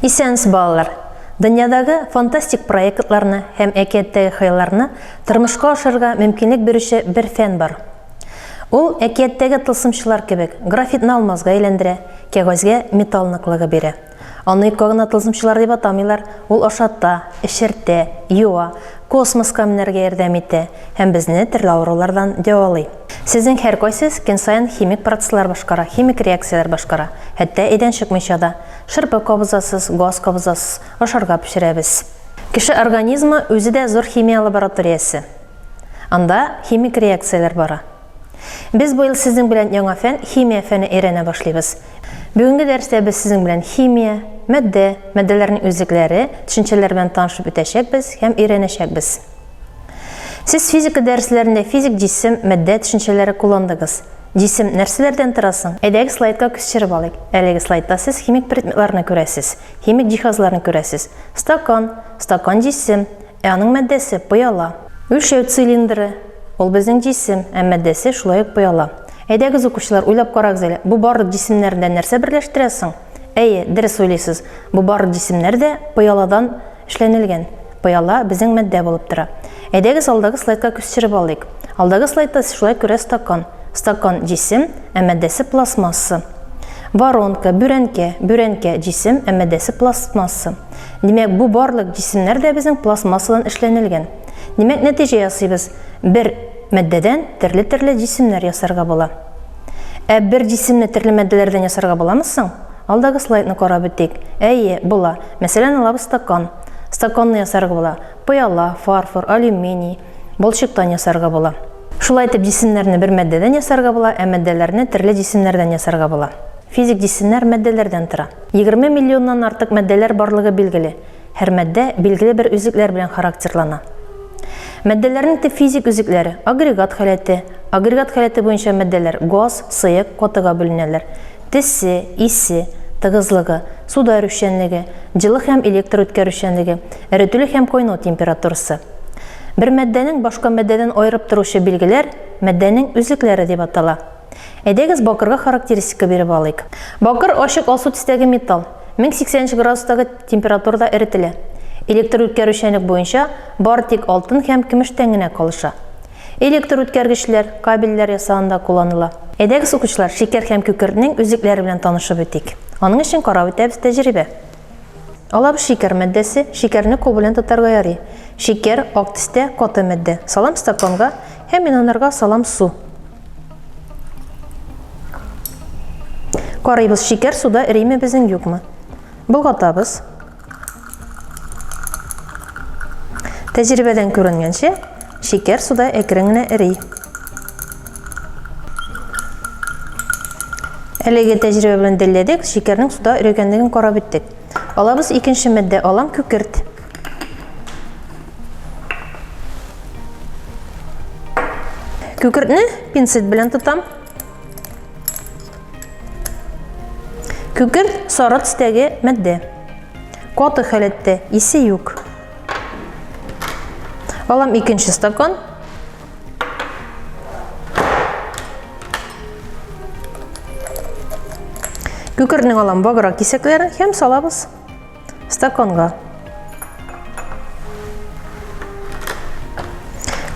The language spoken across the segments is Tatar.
Исәнмесез, балалар! Дөньядагы фантастик проектларны һәм әкияттәге хыялларны тормышка ашырырга мөмкинлек бирүче бер фән бар. Ул, әкияттәге тылсымчылар кебек, графитны алмазга әйләндерә, кәгазьгә металл ныклыгы бирә. Аны юкка гына тылсымчылар дип атамыйлар, ул ашата, эчертә, юа, космоска менәргә ярдәм итә һәм безне төрле авырулардан дәвалый. Сезнең һәркайсыз көн саен химик процесслар башкара, химик реакцияләр башкара, хәтта өйдән чыкмыйча да. Шырпы кабызасыз, газ кабызасыз, ашарга пешерәбез. Кеше организмы үзе дә зур химия лабораториясе. Анда химик реакцияләр бара. Без быел сезнең белән яңа фән, химия фәне өйрәнә башлыйбыз. Бүгенге дәрестә без сезнең белән химия, матдә, матдәләрнең үзлекләре, төшенчәләре белән танышып үтәчәкбез һәм өйрәнәчәкбез. Сез физика дәресләрендә физик җисем, матдә төшенчәләре кулландыгыз. Җисем нәрсәләрдән тора соң? Әйдәгез слайдка күз төшереп алыйк. Әлеге слайдта сез химик предметларны күрәсез, химик җиһазларны күрәсез. Стакан, стакан җисем, Ә аның матдәсе, пыяла. Үлчәү цилиндры, ул безнең җисем, ә матдәсе шулай ук пыяла. Әйдәгез, укучылар, уйлап карагыз әле, бу барлык җисемнәрне дә нәрсә берләштерә соң? Әйе, дөрес уйлыйсыз, бу барлык җисемнәр дә пыяладан эшләнелгән. Пыяла безнең матдә булып тора. Әйдәгез, алдагы слайдка күз төшереп алыйк. Алдагы слайдта сез шулай күрә стакан. Стакан, җисем, ә матдәсе пластмасса. Воронка, бүрәнкә, бүрәнкә, җисем, ә матдәсе пластмасса. Димәк, бу барлык җисемнәр дә безнең пластмассадан эшләнелгән. Димәк, нәтиҗә ясыйбыз. Бер матдәдән төрле-төрле җисемнәр ясарга була. Ә бер җисемне төрле матдәләрдән ясарга буламы соң? Алдагы слайдны карап үтик. Әйе, була. Мәсәлән, алабыз стакан. Стаканны ясарга була. Пыяла, фарфор, алюминий, балчыктан ясарга була. Шулай итеп, җисемнәрне бер матдәдән ясарга була, ә матдәләрне төрле җисемнәрдән ясарга була. Физик җисемнәр матдәләрдән тора. 20 миллионнан артык матдәләр барлыгы билгеле. Һәр матдә билгеле бер үзлекләр белән характерлана. Матдәләрнең төп физик үзлекләре, агрегат халәте. Агрегат халәте буенча матдәләр газ, сыек, катыга бүленәләр. Төсе, исе, тыгызлыгы, суда эрүчәнлеге, җылы һәм электр үткәрүчәнлеге, эретүлек һәм кайнау температурасы. Бер матдәнең башка матдәдән аерып торучы билгеләр матдәнең үзлекләре дип атала. Әйдәгез, бакырга характеристика биреп алыйк. Бакыр ачык алсу төстәге металл. 1083 градустагы температурада эретелә. Электр үткәрүчәнлек буенча бары тик алтын һәм көмештән генә калыша. Электр үткәргечләр, кабельләр ясаганда кулланыла. Әйдәгез, укучылар, шикәр һәм күкертнең үзлекләре белән танышып үтик. Аның өчен карап үтәбез тәҗрибә. Алабыз шикәр матдәсе, шикәрне кул белән тотарга ярый. Шикәр ак төстә, каты матдә. Салам стаканга һәм мин анарга салам су. Карыйбыз, шикәр суда эриме безнең юкмы? Болгатабыз. Тәҗрибәдән күренгәнчә, шикәр суда әкрен генә эри. Әлеге тәҗрибә белән дәлилләдек, шикәрнең суда эрегәнлеген карап үттек. Алабыз икенче матдә, алам күкерт. Күкертне пинцет белән тотам. Күкерт сары төстәге матдә. Каты халәттә, исе юк. Алам икенче стакан. Күкертнең алам ваграк кисәкләрен һәм салабыз стаканга.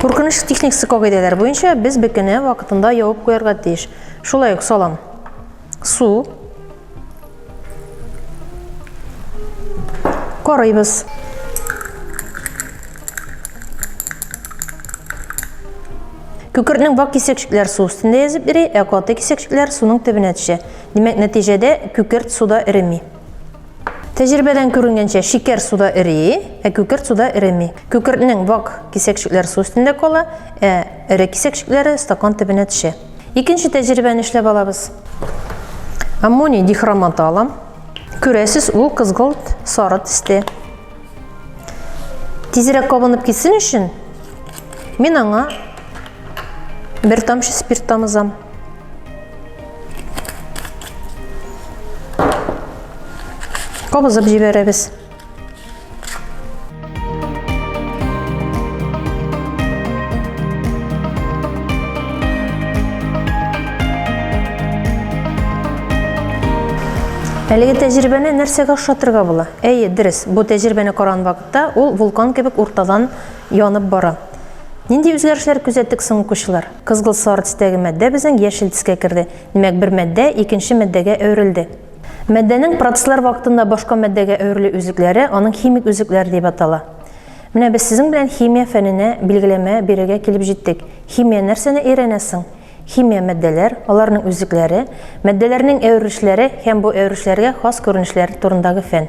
Куркыныч техникасы кагыйдәләр буенча без бөкене вакытында ябып куярга тиеш. Шулай ук салам су. Карыйбыз. Күкертнең вак кисәкчекләр су өстендә йөзеп йөри, ә каты кисәкчекләр суның төбенә төшә. Димәк, нәтиҗәдә күкерт суда эреми. Тәҗрибәдән күренгәнчә, шикәр суда эри, ә күкерт суда эреми. Күкертнең вак кисәкчекләре су өстендә кала, ә эре кисәкчекләре стакан төбенә төшә. Икенче тәҗрибәне эшләп алабыз. Аммоний дихроматы алам. Күрәсез, ул кызгылт сары төстә. Тизрәк кабынып китсен өчен, мин аңа бер тамчы спирт тамызам. Кабызып җибәрәбез. Әлеге тәҗрибәне нәрсәгә охшатырга була? Әйе, дөрес, бу тәҗрибәне караган вакытта ул вулкан кебек уртадан янып бара. Нинди үзгәрешләр күзәттек соң, укучылар? Кызгылт сары төстәге матдә безнең яшел төскә керде. Димәк, бер матдә икенче матдәгә әверелде. Матдәнең процесслар вакытында башка матдәгә әверелү үзлекләре аның химик үзлекләре дип атала. Менә без сезнең белән химия фәненә билгеләмә бирергә килеп җиттек. Химия нәрсәне өйрәнә соң? Химия матдәләр, аларның үзлекләре, матдәләрнең әверелешләре һәм бу әверелешләргә хас күренешләр турындагы фән.